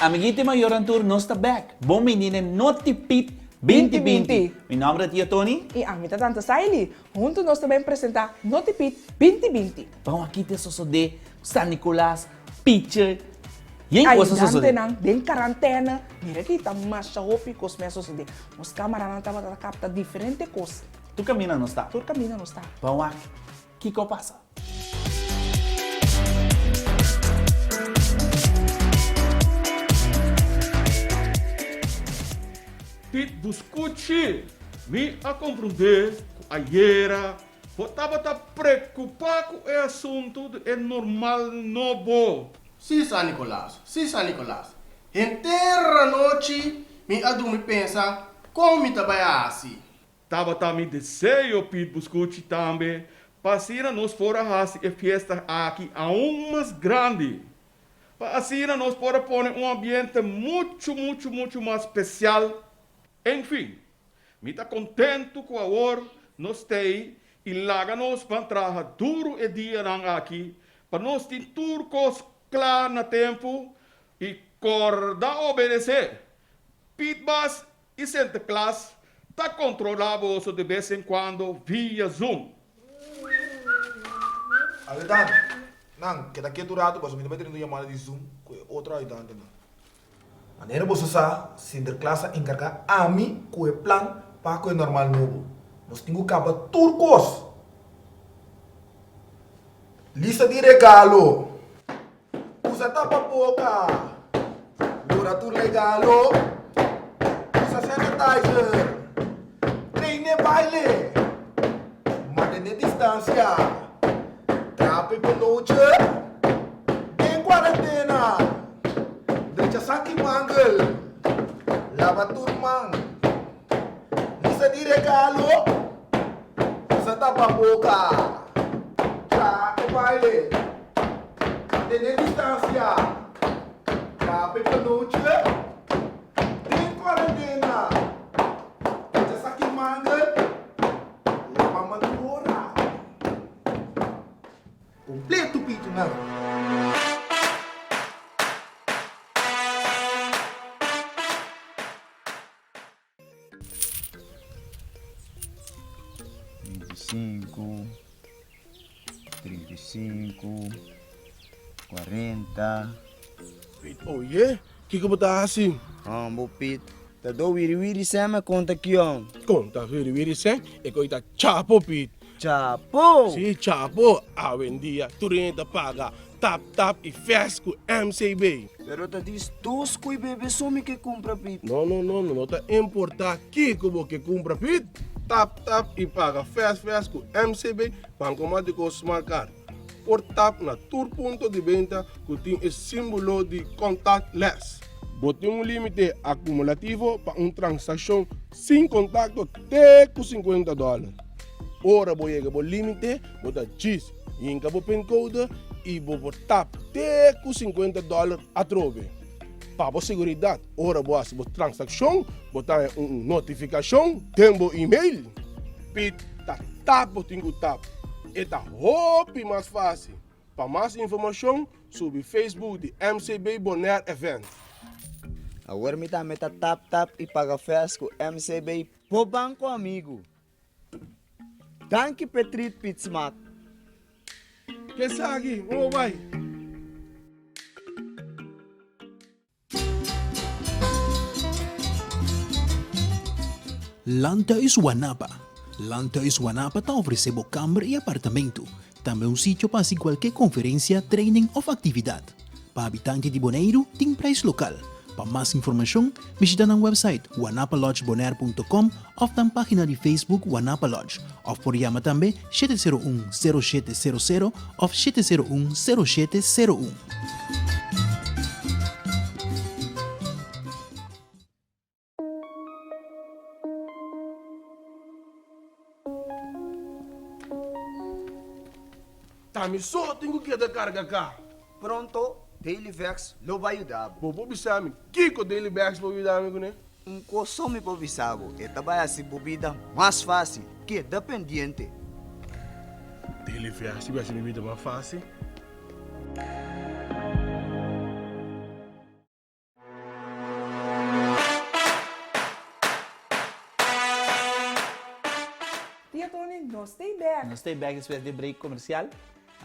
Amiguito y mayornan tur nos ta bek. Bon bini den Noti Pit binti binti. Mi nomber ta Tio Tony. Y ami ta Tante Saily. Hunto nos ta ben presenta Noti Pit binti binti. Ban wak kite sosode ku San Nicolas, Picher, yen kos a sosode. Ayudantenan den karantena, mira ki ta masha hopi kos mi a sosode. Nos kamaranan tabata ta kapta diferente kos. Tur kaminda nos ta. Tur kaminda nos ta. Ban wak kiko a pasa. Pit Buscuchi, Mi a komprondé ku ayera bo tabata preokupá ku e asuntu di e normal nobo. Sí, San Nicolas, sí, San Nicolas. Henter anochi mi a drumi pensa kon mi ta bai hasi. Tabata mi deseo, Pit Buscuchi, tambe pa asina nos por a hasi e fiesta aki aun mas grandi. Pa asina nos por a pone un ambiente muchu, muchu, muchu mas spesial. En fin, mi ta kontentu ku awor nos t'ei i laga nos ban traha duru e dianan aki pa nos tin tur kos kla na tempu i kòrda obedesé. Pit Bas i Sinterklaas ta kontrolá boso de bes en kuando via Zoom. Ayudante, Nan, keda ketu un ratu pasobra mi ta bai tene un yamada di Zoom ku e otro ayudantenan. Manera boso sa, Sinterklaas a enkargá ami ku e plan pa ku e normal nobo. Nos tin ku kaba tur kos. Lista di regalo. Usa tapaboka, lora tur regalo, usa sanitizer, train e baile, mantene distancia, trapa e bonoche, den cuarentena, drecha saki mangel, laba tur man, lista di regalo, usa tapaboka, traha e baile. Tene distansia, trape panoche, den kuarentena, echa saki mangel, laba man tur ora. Kompleto pitunan. 25, 35, 40. Piet, Oye, kiko bo ta hasi? Hombo, Piet, ta do wiri wiri sèn mi konta kion. Konta wiri wiri sèn? E koi ta chapo, Piet. Chapo! Si, chapo. Awendia tur hende ta paga tap tap i fès ku MCB. Pero ta dis dos ku i bebe so mi ke kumpra, Piet. No, no, no, no ta importá kiko bo ke kumpra, Piet. Tap tap i paga fès fès ku MCB Bankomátiko Smart Card. Por tap na tur punto di benta ku tin e símbolo di contactless. Bo tin un límite akumulativo pa un transakshon sin kontakto te ku sinkuenta dòler. Ora bo yega bo límite, bo ta djis hinka bo pincode i bo por tap te ku sinkuenta dòler atrobe. Pa bo seguridat, ora bo hasi bo transakshon, bo ta haña un notifikashon den bo email. Pit ta tap bo tin ku tap. E ta hopi mas fásil. Pa mas informashon, subi Facebook di MCB Bonaire Event. Awor mi tambe ta tap tap i paga fès ku MCB Bo Banko Amigu. Danki p'e treat Pit Smak. Kesaki, un bo bai. Landhuis Wanapa Landhuis Wanapa ta ofresé bo kamber i apartamentu, tambe un sitio pa hasi kualke konferensia, training òf aktividat. Pa habitante di Boneiru tin preis lokal. Pa mas informashon, bishita nan wèpsait wanapalodgebonaire punto com òf nan página di Facebook Wanapa Lodge òf por yama tambe 701 0700 òf 701 0701. Ta mi so tin ku keda karga ka. Pronto Daily Vex lo bai yuda bo. Bo por bisa mi kiko Daily Vex por yuda mi kuné? Un kos so mi por bisa bo, e ta bai hasi bo bida mas fásil. Keda pendiente! Daily Vex ta bai hasi mi bida mas fásil? Nos ta bek. Nos ta bek despues di break comercial.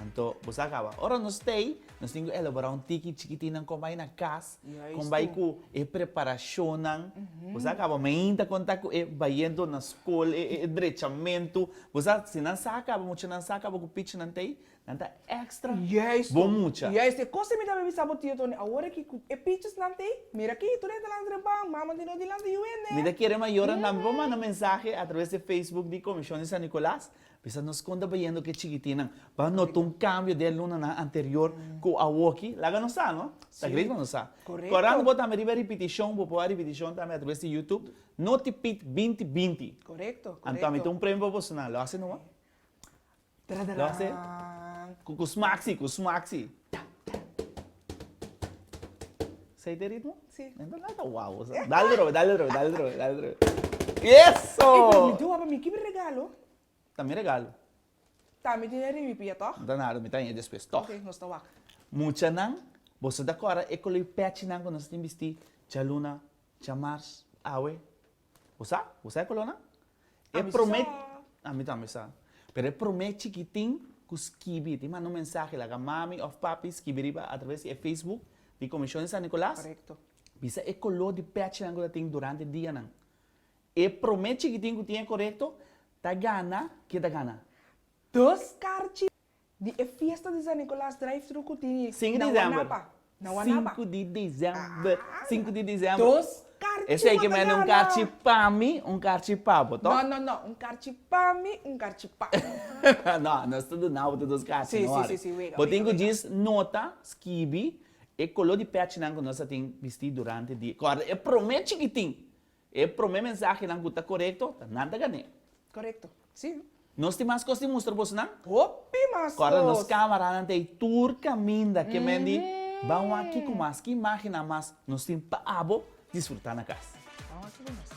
Anto bo sa caba. Ora nos ta ei, nos tin cu elabora un tiki chikitinnan con bay na cas, con bay cu e preparacionnan. Bo sa caba, mainta con ta cu e bayendo na scol, e drechamento. Bo sa, si nan sa caba, muchanan sa caba cu pichinan ta ei, Nan ta extra bon mucha. Juist, e kos mi ta bisa bo tio Tony awor aki ku e pichesnan t'ei, mira aki, tur hende lanta den pan, mama di no dilanti yu hende. Mi ta kere mayornan tambe por manda mensahe a traves di Facebook di Komishon di San Nicolas, bisa nos kon ta bayendo ku e chikitinnan, bo a nota un kambio den e lunanan anterior ku awoki, laga nos sa no, ta great pa nos sa. Kòrda bo tambe riba e ripitishon, bo por wak ripitishon tambe a traves di YouTube, Noti Pit 2020. Anto ami tin un premio pa bosonan, lo hasi numa? Lo hasi? Ku smak si, ku smak si. Sei te ritmo? Si. Enton nada waw. Dale drobe, dale drobe, dale drobe, dale drobe. Eso! Ey, pero mi dua pa mi kibi regalo? Ta mi regalo. Ta mi tin ribi pia toch? No ta nada, mi ta haña despues toch. Ok, nos ta wak. Muchanan, boso ta kòrda e koloi pèchinan ku nos tin bistí djaluna, djamars, awe? Bo sa? Bo sa e kolónan? E Ami si promé, sa. ami tambe sa. Pero e promé chikitin ku skibi, tin manda un mensahe laga mami òf papi skibi riba atraves di e Facebook di Komishon di San Nikolas, Korekto. bisa e koló di pèchinan ku ta tin durante e dianan. E promé chikitin ku tin e korekto ta gana, ke ta gana? Dos karchi Di e fiesta di San Nicolas drive thru ku tin Sinku na di dezember. Wanapa. Na Wanapa. Sinku di dezember. Sinku di dezember. Dos karchi Esei bo ke ta mende un gana. karchi pa mi, un karchi pa bo, toh? No, no, no. Un karchi pa mi, un karchi pa bo. No, nos ta duna bo tur dos karchi, Sí, no sí, worry. sí, sí, wega, Bo wega, tin ku wega. djis nota, skibi, e koló di pèchinan ku nos a tin bistí durante di. Kòrda, e promé chikitin E promé mensahenan ku ta korekto, ta nan ta gané. Korekto, sí. Nos tin mas kos di mustra bosonan? Hopi mas kos! Kòrda nos kamaranan ta ei tur kaminda ke men di, Ban wak kiko mas, ki imágennan mas nos tin pa abo disfrutá na kas. Ban wak kiko mas.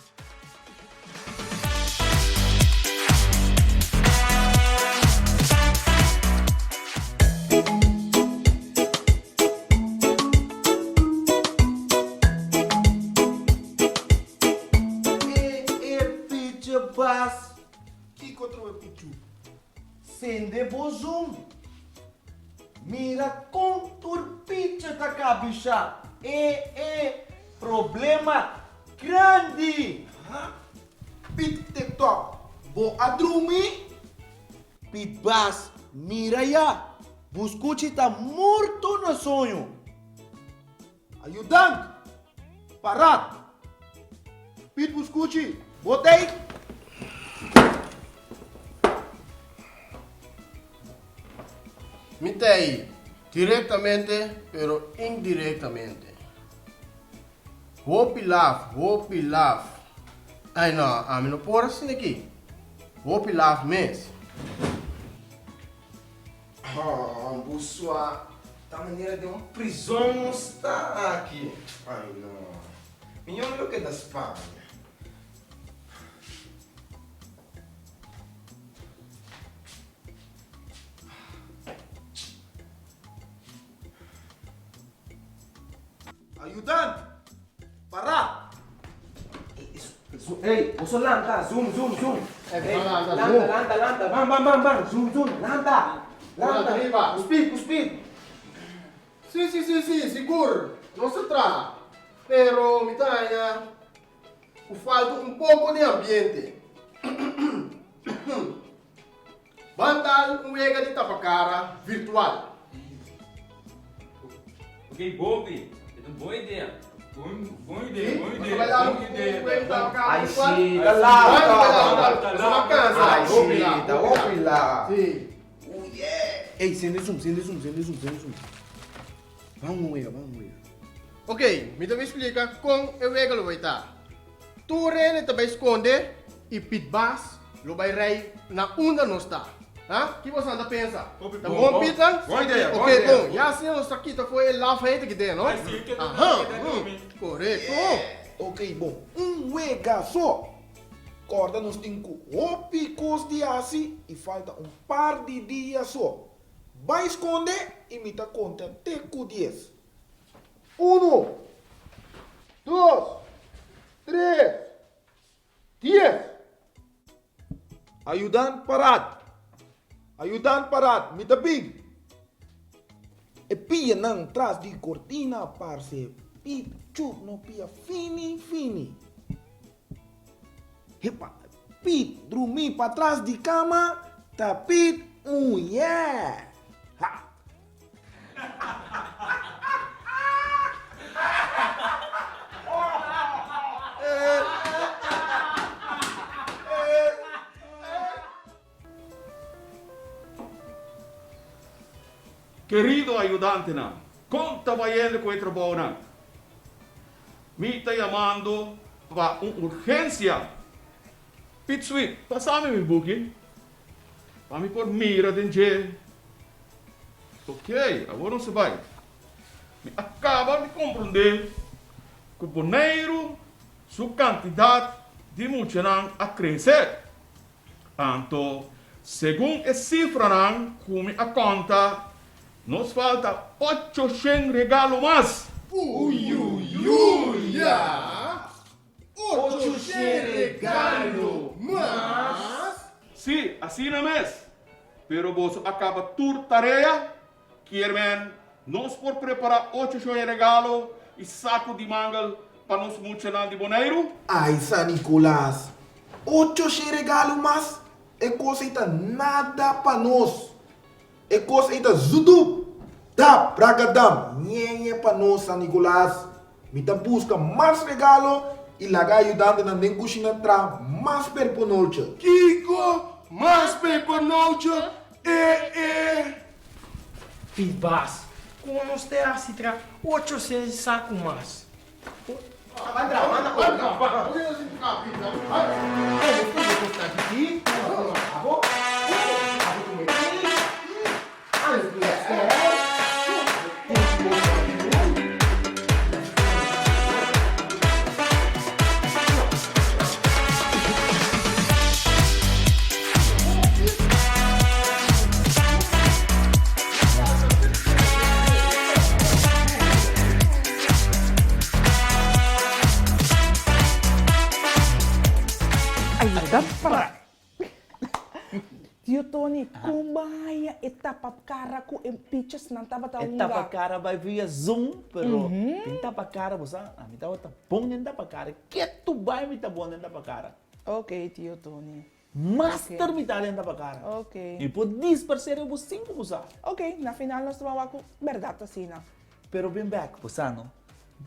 E e picha bas. Kiko trobe pichu? Sende bo zoom. Mira kon tur picha ta kabisha. E e problema grandi. Ha? Pit tiktok bo a drumi? Pit bas mira ya. Buskuchi ta morto na soño. Ayudant! Parat! Pit Buscuchi, bo t'ei? Mi t'ei, directamente pero indirectamente. Hopi laf, hopi laf. Ai no, ami no por asina aki. Hopi laf mes. Oh, Busua, ta manera den un prizon nos ta aki. Ai no. Miñor lo keda Spaña. Ayudant! Para! Ey, boso lanta, zoom, zoom, zoom. Ey, lanta, lanta, lanta, ban, ban, ban, ban, zoom, zoom, lanta, lanta. Ku speed, ku speed. Si, si, si, si, sigur, nos ta traha, pero mi ta haña ku falta un poko di ambiente. Ban dal un wega di tapa kara virtual. Ok Bobi, e ta un bon idea. Bon bon idea, bon idea, Nos ta bai dal bon un idea. wega di tapa kara Ai virtual. si, ta laat Ban kaba. bai dal, dal, Ta nos a laat. kansa. Ai Hopi si, laat, ta hopi hopi laat. laat. Si. Oh yeah. Ey, sende zoom, sende zoom, sende zoom, sende zoom. Ban un wega, ban un wega. Ok, mi ta bai splika kon e wega lo bai ta. Tur hende ta bai skonde i Piet Baas lo bai rei na unda nos ta. Ha? Ki boso ta pensa? Ta bon, Piet nan? Bon idea, bon Ok, idea. bon. Ya asina nos ta kita for e lafheid aki den, no? Ai, si, keda Aha, keda drumi. Korekto. Ok, bon. Un wega so. Kòrda nos tin ku hopi kos di hasi i falta un par di dia so. Bai skonde i mi ta konta te ku dies. Unu, dos, tres, dies! Ayudant Parad! Ayudant parat, mi ta bin! E pianan tras di kortina parse pichu no pia fini fini. Hepa, Piet drumí patras di kama ta Piet un yè! Ha! Kerido ayudantenan, kon ta bayendo ku e trabounan? Mi ta yamando pa un urgensia. Pete Sweet, pasa mi mi buki pa mi por mira den dje. Ok, awor nos ta bai. Mi a kaba di komprondé ku Boneiru su kantidat di muchanan a krese. Anto, segun e sifranan ku mi a konta, nos falta 800 regalo mas! Uyuyuya! 800 regalo mas? Sí, asina mes! Pero boso a kaba tur tarea? Kier men, nos por prepará 800 regalo i saku di mangel pa nos muchanan di Boneiru? Ai San Nicolas, 800 regalo mas? E kos ei ta nada pa nos. E kos ei ta zudup, dap, ragadam, ñeñe pa nos San Nicolas. Mi ta buska mas regalo i laga ayudantenan den kushina traha mas perponoltje. Kiko? Mas pepernootje? E e. Piet Baas, Kon nos te hasi tra 800 saku mas? Ayuda para. Tio Tony, kon bo haña e tapa kara ku e pichesnan tabata E hunga? tapa kara bai via Zoom, pero den tapa kara bo sa, ami tabata bon den tapa kara. Ketu bai mi ta bon den tapa kara. Ok, Tio Tony. Master mi ta den tapa kara. Ok. Mi por dispers'é riba bo sin ku bo sa. Ok, na final nos ta wak ku bèrdat asina. Pero bin bèk, bo sa no?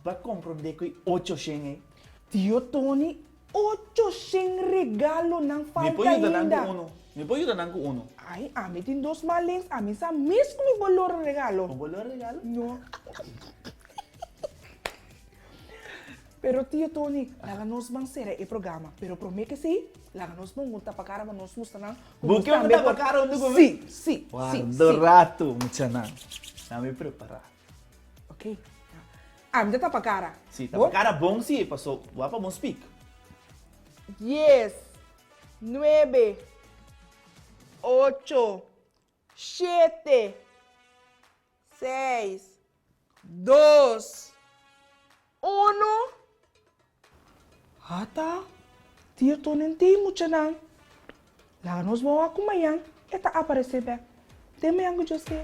Bo a komprondé ku e 800 ei. Tio Tony, 800 regalonan Mi falta por yuda nan ainda. ku unu. Mi por yuda nan ku unu. Ai, ami tin dos man links, ami sa mes ku mi por lora regalo. Bo por lora regalo? No. Pero Tio Tony, laga nos ban sera e programa. Pero prome ke esei, laga nos bon un tapakara pa nos mustra nan ku Bo nos ke un tambe por. tapakara huntu ku mi? Si, si, si, Warda si. ratu, muchanan. Na mi prepara. Ok. Ami ta tapa cara. Si, tapa cara bon si, paso wak pa bon speak. Dies, nuebe, ocho, shete, seis, dos, uno. Ata, tio Tony tin muchanan. Laga nos bon wak ku mañan e ta aparece bek. Te mañan ku Dios ke.